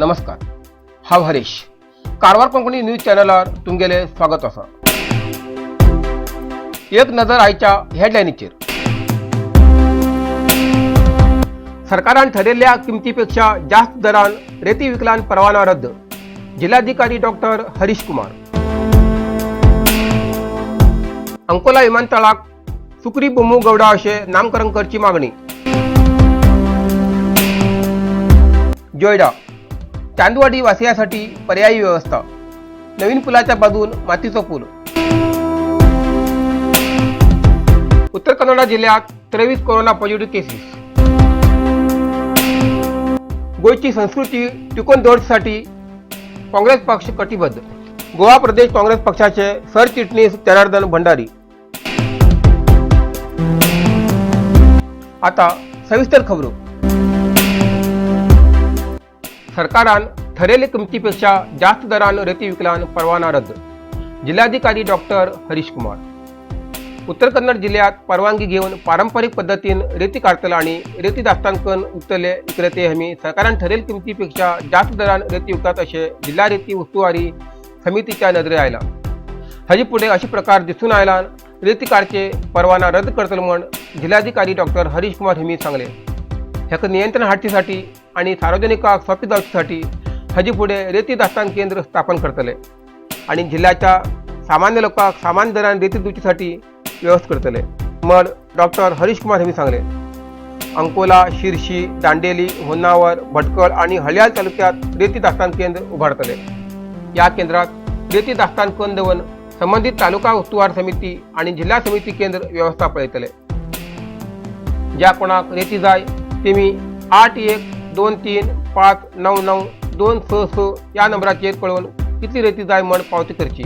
नमस्कार, हांव हरीश. कारवार कोंकणी न्यूज चॅनलार तुमगेलें स्वागत आसा. एक नजर आयच्या हेडलायनीचेर. सरकारान ठरयल्ल्या किमतीपेक्षा जास्त दरान रेती विकलान परवाना रद्द. जिल्हाधिकारी डॉक्टर हरीश कुमार. अंकोला विमानतळाक सुकरी बोमू गौडा अशें नामकरण करची मागणी. जोयडा चांदवाडी वासियासाठी पर्यायी व्यवस्था. नवीन पुलाच्या बाजून मातीचो पूल. उत्तर कन्नडा जिल्ह्यात 23 कोरोना पॉझिटिव्ह केसीस. गोंयची संस्कृती टिकोवन दवरच्यासाठी काँग्रेस पक्ष कटिबद्ध. गोवा प्रदेश काँग्रेस पक्षाचे सरचिटणीस जनार्दन भंडारी. आता सविस्तर खबरो. सरकारान ठरयल्ले किमतीपेक्षा जास्त दरान रेती विकलान परवाना रद्द. जिल्हाधिकारी डॉक्टर हरीश कुमार. उत्तर कन्नड जिल्ह्यात परवानगी घेवन पारंपरिक पद्दतीन रेती काडटले आनी रेती दास्तांकन विकतले विक्रेते हमी सरकारान ठरयल्ले किमतीपेक्षा जास्त दरान रेती विकतात अशें जिल्हा रेती उस्तुवारी समितीच्या नदरे आयला. हाजे फुडें अशे प्रकार दिसून आयल्यान रेती काडचे परवाना रद्द करतले म्हूण जिल्हाधिकारी डॉक्टर हरीश कुमार हिमी सांगले. हाका नियंत्रण हाडचे आनी सार्वजनिकांक सोंपें जावचे हाजे फुडें रेती दास्तान केंद्र स्थापन करतले आनी जिल्ह्याच्या सामान्य लोकांक सामान्य दरान रेती दिवचे व्यवस्था करतले म्हण डॉक्टर हरीश कुमार हिमी सांगले. अंकोला, शिरशी, दांडेली, होन्नावर, भटकळ आणि हळयाल तालुक्यात रेती दास्तान केंद्र उभारतले. या केंद्रात रेती दास्तान करून दवरून संबंधित तालुका उस्तुवार समिती आणि जिल्हा समिती केंद्र व्यवस्था पळयतले. ज्या कोणाक रेती जाय तेमी 8123599266 या नंबराचेर कळोवन कितली रेती जाय म्हण पावती करची.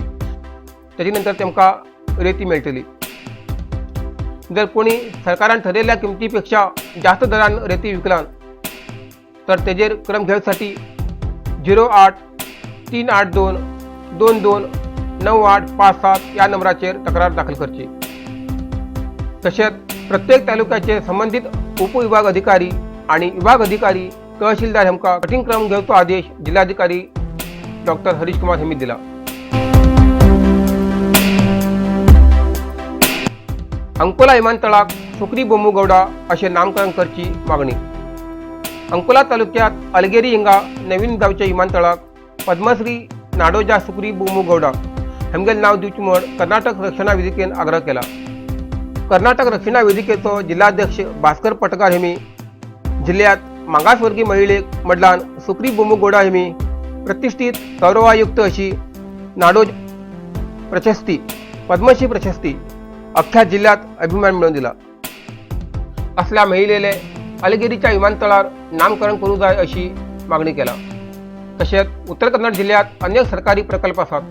तेजे नंतर तेमकां रेती मेळटली. जर कोणी सरकारान ठरयल्ल्या किमतीपेक्षा जास्त दरान रेती विकलान तर तेजेर क्रम घेवसाठी 08382229857 या नंबराचेर तक्रार दाखल करची. तशेंच प्रत्येक तालुक्याचे संबंधित उपविभाग अधिकारी आणि विभाग अधिकारी, तहसीलदार हेमकां कठीण क्रम घेवचो आदेश जिल्हाधिकारी डॉक्टर हरीश कुमार हेमी दिला. अंकोला विमानतळाक सुकरी बोमू गौडा अशें नामकरण करची मागणी. अंकोला तालुक्यात अलगेरी हिंगा नवीन जावच्या विमानतळाक पद्मश्री नाडोजा सुकरी बोमू गौडा हेमगेल नाव दिवचें म्हूण कर्नाटक रक्षणा वेदिकेन आग्रह केला. कर्नाटक रक्षणा वेदिकेचो जिल्हाध्यक्ष भास्कर पटकार हेमी जिल्ह्यात मागासवर्गीय महिलेक मडलान सुकरी बोमू गौडा हेमी प्रतिष्ठित गौरवायुक्त अशी नाडोज प्रशस्ती, पद्मश्री प्रशस्ती अख्ख्या जिल्ह्यात अभिमान मिळवून दिला. असल्या महिलेले अलगेरीच्या विमानतळार नामकरण करूं जाय अशी मागणी केला. तशेंच उत्तर कन्नड जिल्ह्यात अनेक सरकारी प्रकल्प आसात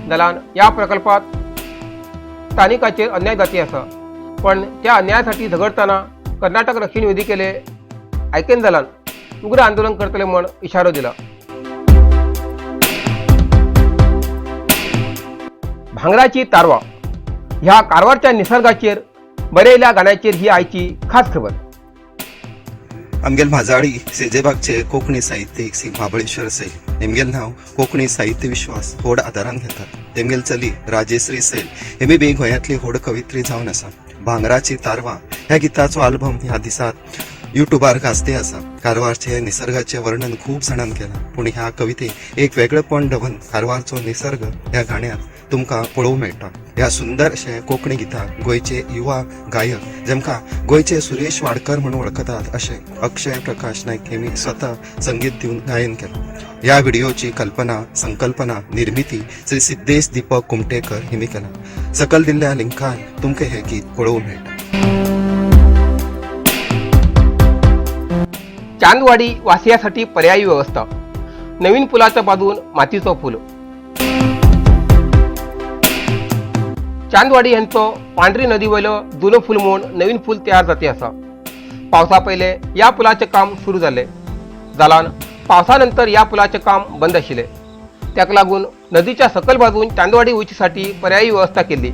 जाल्यार ह्या प्रकल्पात स्थानिकाचेर अन्याय जाती आसा, पण त्या अन्यायासाठी झगडताना कर्नाटक रक्षण वेदिकेले आयकेन जाल्यान उग्र आंदोलन करतले म्हण इशारो दिला. भांगराची तारवा ह्या कारवारच्या निसर्गाचेर बरयल्या गाण्याचेर ही आयची खास खबर. आमगेल म्हाजाळी सेजेबागचे कोंकणी साहित्यीक श्री महाबळेश्वर सैल हेमगेल नांव कोंकणी साहित्य विश्वास व्हड आदारान घेतात. तेमगेल चली राजेश्री सैल हेमी बी गोंयांतली व्हड कवित्री जावन आसा. भांगराची तारवां ह्या गिताचो आल्बम ह्या दिसात युट्यूबार गाजते आसा. कारवारचे निसर्गाचें वर्णन खूब जाणान केलां, पूण ह्या कवितेक एक वेगळेपण दवरून कारवारचो निसर्ग ह्या गाण्यांत तुमकां पळोवंक मेळटा. ह्या सुंदर अशें कोंकणी गिताक गोंयचे युवा गायक जेमकां गोंयचे सुरेश वाडकर म्हणून वळखतात अशें अक्षय प्रकाश नायक हेमी स्वता संगीत दिवन गायन केलां. ह्या व्हिडिओची कल्पना, संकल्पना, निर्मिती श्री सिद्धेश दीपक कुमटेकर हेमी केला. सकल दिल्ल्या लिंकार तुमकां हें गीत पळोवंक मेळटा. चांदवाडी वासियासाठी पर्यायी व्यवस्था. नवीन पुलाच्या बाजून मातीचो पूल. चांदवाडी यांचो पांढरी नदीवयलो जुनो पूल म्हूण नवीन पूल तयार जाते आसा. पावसा पयले ह्या पुलाचें काम सुरू जालें जाल्यान पावसा नंतर ह्या पुलाचें काम बंद आशिल्लें. ताका लागून नदीच्या सकल बाजून चांदवाडी वचीसाठी पर्यायी व्यवस्था केली.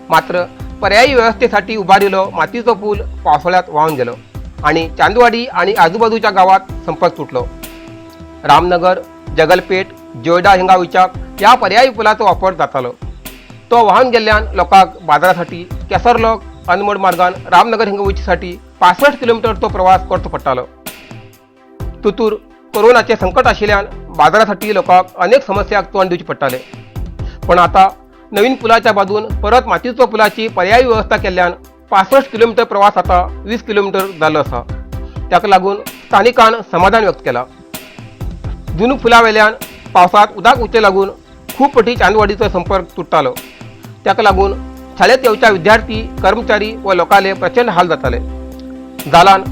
मात्र पर्यायी व्यवस्थेसाठी उभारिल्लो मातीचो पूल पावसाळ्यात व्हांवन गेलो आणि चांदवाडी आणि आजूबाजूच्या गावात संपर्क तुटलो. रामनगर, जगलपेठ, जोयडा हिंगा वयच्याक ह्या पर्यायी पुलाचो वापर जातालो. तो व्हांवन गेल्ल्यान लोकांक बाजारासाठी केसरलोक अनमोड मार्गान रामनगर हिंगा वयचे 65 किलोमिटर तो प्रवास करचो पडटालो. तुतूर कोरोनाचे संकट आशिल्ल्यान बाजारासाठी लोकांक अनेक समस्यांक तोंड दिवचें पडटालें. पण आता नवीन पुलाच्या बाजून परत मातीचो पुलाची पर्यायी व्यवस्था केल्ल्यान 65 किलोमिटर प्रवास आता 20 किलोमिटर जाल्लो आसा. ताका लागून स्थानिकान समाधान व्यक्त केला. जुनू पुला वेल्यान पावसात उदक उचे लागून खूब पटी चांदवाडीचो संपर्क तुट्टालो. ताका लागून शाळेत येवच्या विद्यार्थी, कर्मचारी व लोकांले प्रचंड हाल जाताले. जालान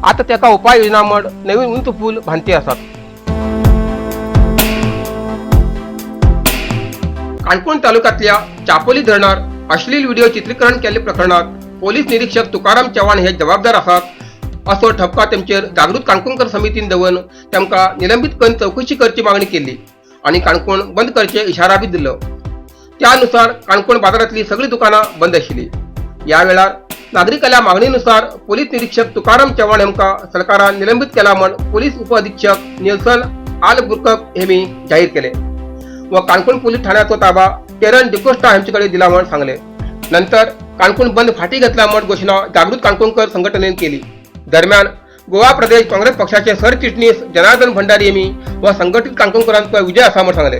आता ताका उपाय योजना म्हण नवीन उंच पूल बांधते आसात. काणकोण तालुक्यातल्या चापोली धरणार अश्लील व्हिडिओ चित्रीकरण केल्ल्या प्रकरणात पोलीस निरीक्षक तुकाराम चव्हाण हे जबाबदार आसात असो ठपका तेमचेर जागृत काणकोणकर समितीन दवरून तांकां निलंबीत करून चवकशी करची मागणी केल्ली आणि काणकोण बंद करचे इशारा बी दिल्लो. त्यानुसार काणकोण बाजारातली सगळी दुकानां बंद आशिल्ली. ह्या वेळार नागरिकाल्या मागणीनुसार पोलीस निरीक्षक तुकाराम चव्हाण हांकां सरकारान निलंबीत केला म्हण पोलीस उपअधीक्षक नेल्सन आलबुर्कक हेमी जाहीर केले व काणकोण पोलीस ठाण्याचो ताबा टेरन डिकोस्टा हांचे कडेन दिला म्हण सांगले. नंतर काणकोण बंद फाटी घेतला म्हण घोशणा जागृत काणकोणकर संघटनेन केली. दरम्यान गोवा प्रदेश काँग्रेस पक्षाचे सरचिटणीस जनार्दन भंडारी यांनी व संघटित काणकोणकरांचो विजय आसा म्हण सांगले.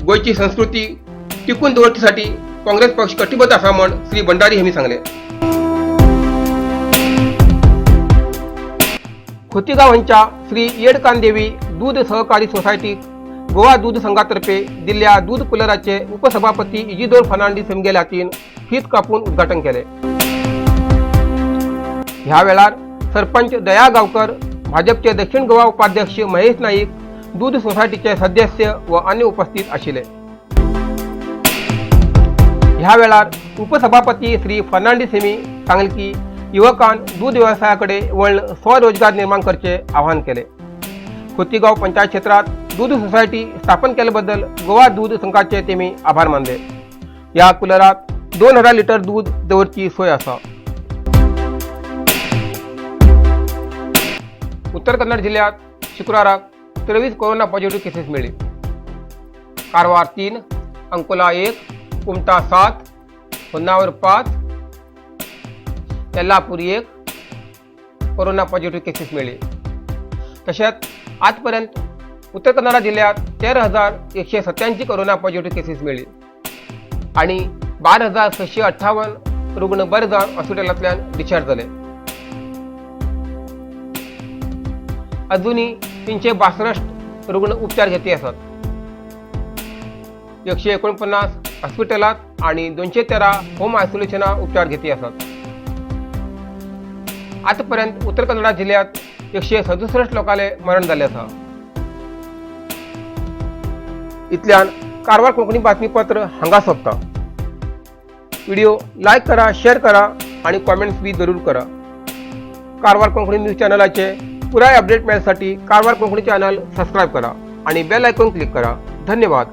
गोंयची संस्कृती टिकून दवरचेसाठी काँग्रेस पक्ष कटिबद्ध आसा म्हण श्री भंडारी यांनी सांगले. खोतीगाव हांच्या श्री येडकानदेवी दूध सहकारी सोसायटीक गोवा दूध संघातर्फे दिल्ल्या दूध कुलराचे उपसभापती इजिदोर फर्नांडीस हेमगेल्या हातीन फीत कापून उद्घाटन केले. ह्या वेळार सरपंच दया गावकर, भाजपचे दक्षिण गोवा उपाध्यक्ष महेश नाईक, दूध सोसायटीचे सदस्य व अन्य उपस्थित आशिल्ले. ह्या वेळार उपसभापती श्री फर्नांडीस हेमी सांगले की युवकान दूध व्यवसायाकडे वळण स्वरोजगार निर्माण करचे आवाहन केले. खोतीगाव पंचायत क्षेत्रात दूध सोसायटी स्थापन केल्याबद्दल गोवा दूध संघाचे तेमी आभार मानले. या कुलरात 2000 लिटर दूध दवरची सोय आसा. उत्तर कन्नड जिल्ह्यात शुक्राराक 23 कोरोना पॉझिटिव्ह केसेस मेळ्ळी. Karwar 3, Ankola 1, Kumta 7, Honnavar 5, Yellapur 1 corona positive cases मेळ्ळी. तशेंच आजपर्यंत उत्तर कन्नडा जिल्ह्यात 13,187 कोरोना पॉझिटिव्ह केसेस मेळ्ळी आणि 12,658 रुग्ण बरे जावन हॉस्पिटलांतल्यान डिस्चार्ज जाले. अजूनही 362 रुग्ण उपचार घेती आसात. 149 हॉस्पिटलात आणि 213 होम आयसोलेशना उपचार घेती आसात. आतापर्यंत उत्तर कन्नडा जिल्ह्यात 167 लोकांले मरण जाल्लें आसा. इतल्यान कारवार कोंकणी बातमीपत्र हांगा सोंपता. व्हिडिओ लायक करा, शेअर करा आणि कॉमेंट्स बी जरूर करा. कारवार कोंकणी न्यूज चॅनलाचे पुराय अपडेट मेळसाठी कारवार कोंकणी चॅनल सबस्क्राईब करा आणि बेल आयकॉन क्लिक करा. धन्यवाद.